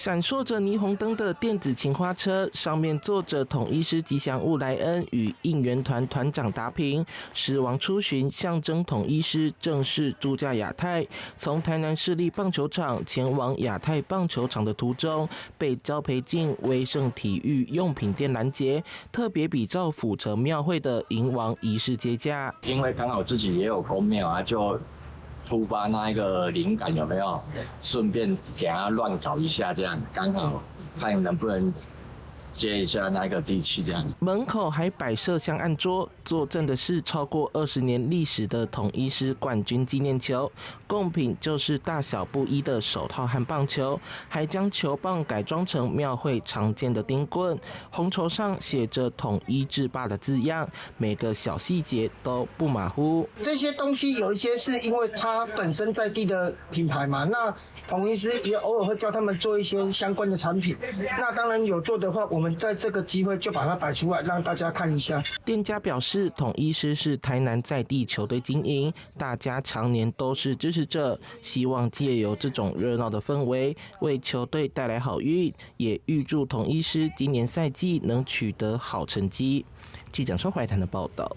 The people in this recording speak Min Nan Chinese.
閃爍着霓虹燈的電子琴花車，上面坐着統一獅吉祥物萊恩與應援團團長達平。獅王出巡，象徵統一獅正式駐駕亞太。從台南市立棒球場前往亞太棒球場的途中，被交培進威盛體育用品店攔截，特別比照府城廟會的迎王儀式接駕。因為剛好自己也有宮廟啊，就突發那一個靈感有沒有？順便給他亂搞一下，這樣剛好看能不能接一下那個地氣，這樣。門口還擺設香案桌，坐鎮的是超過20年歷史的統一獅冠軍紀念球，貢品就是大小不一的手套和棒球，還將球棒改裝成廟會常見的釘棍，紅綢上寫着“統一制霸”的字樣，每個小細節都不馬虎。這些東西有一些是因為它本身在地的品牌嘛，那統一獅也偶爾會叫他們做一些相關的產品，那當然有做的話，我們在這個機會就把它擺出來，讓大家看一下。店家表示，統一獅是台南在地球隊經營，大家常年都是支持者，希望借由這種熱鬧的氛圍，為球隊帶來好運，也預祝統一獅今年賽季能取得好成績。記者周懷談的報道。